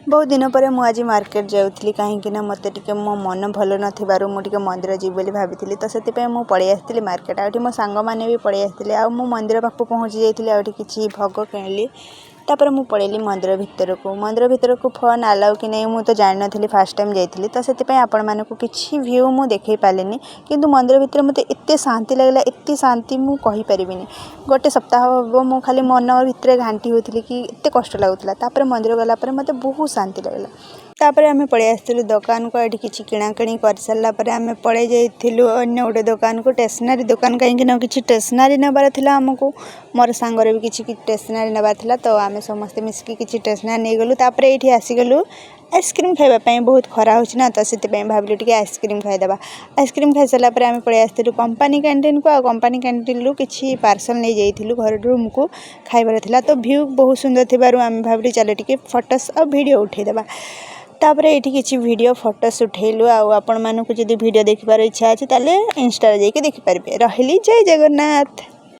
ବହୁତ ଦିନ ପରେ ମୁଁ ଆଜି ମାର୍କେଟ ଯାଉଥିଲି, କାହିଁକି ନା ମୋତେ ଟିକେ ମୋ ମନ ଭଲ ନଥିବାରୁ ମୁଁ ଟିକେ ମନ୍ଦିର ଯିବି ବୋଲି ଭାବିଥିଲି। ତ ସେଥିପାଇଁ ମୁଁ ପଳେଇ ଆସିଥିଲି ମାର୍କେଟ। ଆଉ ଏଠି ମୋ ସାଙ୍ଗମାନେ ବି ପଳେଇ ଆସିଥିଲେ ଆଉ ମୁଁ ମନ୍ଦିର ପାଖକୁ ପହଞ୍ଚି ଯାଇଥିଲି। ଆଉ ଏଠି କିଛି ଭୋଗ କିଣିଲି। ତାପରେ ମୁଁ ପଳେଇଲି ମନ୍ଦିର ଭିତରକୁ। ମନ୍ଦିର ଭିତରକୁ ଫୋନ୍ ଆଲାଉ କି ନାହିଁ, ମୁଁ ତ ଜାଣିନଥିଲି। ଫାର୍ଷ୍ଟ ଟାଇମ୍ ଯାଇଥିଲି, ତ ସେଥିପାଇଁ ଆପଣମାନଙ୍କୁ କିଛି ଭ୍ୟୁ ମୁଁ ଦେଖାଇ ପାରିଲିନି। କିନ୍ତୁ ମନ୍ଦିର ଭିତରେ ମୋତେ ଏତେ ଶାନ୍ତି ଲାଗିଲା, ଏତେ ଶାନ୍ତି ମୁଁ କହିପାରିବିନି। ଗୋଟେ ସପ୍ତାହ ହେବ ମୁଁ ଖାଲି ମନ ଭିତରେ ଘାଣ୍ଟି ହେଉଥିଲି କି ଏତେ କଷ୍ଟ ଲାଗୁଥିଲା। ତାପରେ ମନ୍ଦିର ଗଲା ପରେ ମୋତେ ବହୁତ ଶାନ୍ତି ଲାଗିଲା। ତାପରେ ଆମେ ପଳେଇ ଆସିଥିଲୁ ଦୋକାନକୁ। ଏଠି କିଛି କିଣାକିଣି କରିସାରିଲା ପରେ ଆମେ ପଳେଇ ଯାଇଥିଲୁ ଅନ୍ୟ ଗୋଟେ ଦୋକାନକୁ, ଷ୍ଟେସନାରୀ ଦୋକାନ, କାହିଁକି ନା କିଛି ଷ୍ଟେସନାରୀ ନେବାର ଥିଲା ଆମକୁ। ମୋର ସାଙ୍ଗରେ ବି କିଛି ଷ୍ଟେସନାରୀ ନେବାର ଥିଲା। ତ ଆମେ ସମସ୍ତେ ମିଶିକି କିଛି ଷ୍ଟେସନାରୀ ନେଇଗଲୁ। ତାପରେ ଏଇଠି ଆସିଗଲୁ ଆଇସ୍କ୍ରିମ୍ ଖାଇବା ପାଇଁ। ବହୁତ ଖରା ହେଉଛି ନା, ତ ସେଥିପାଇଁ ଭାବିଲୁ ଟିକେ ଆଇସ୍କ୍ରିମ୍ ଖାଇଦେବା। ଆଇସ୍କ୍ରିମ୍ ଖାଇସାରିଲା ପରେ ଆମେ ପଳେଇ ଆସିଥିଲୁ କମ୍ପାନୀ କ୍ୟାଣ୍ଟିନ୍କୁ। ଆଉ କମ୍ପାନୀ କ୍ୟାଣ୍ଟିନ୍ରୁ କିଛି ପାର୍ସଲ୍ ନେଇଯାଇଥିଲୁ ଘର ରୁମ୍କୁ, ଖାଇବାର ଥିଲା। ତ ଭ୍ୟୁ ବହୁତ ସୁନ୍ଦର ଥିବାରୁ ଆମେ ଭାବିଲୁ, ଚାଲ ଟିକେ ଫଟୋସ୍ ଆଉ ଭିଡ଼ିଓ ଉଠେଇଦେବା। ତାପରେ ଏଇଠି କିଛି ଭିଡ଼ିଓ ଫଟୋସ୍ ଉଠେଇଲୁ। ଆଉ ଆପଣମାନଙ୍କୁ ଯଦି ଭିଡ଼ିଓ ଦେଖିବାର ଇଚ୍ଛା ଅଛି, ତାହେଲେ ଇନଷ୍ଟାରେ ଯାଇକି ଦେଖିପାରିବେ। ରହିଲି, ଜୟ ଜଗନ୍ନାଥ।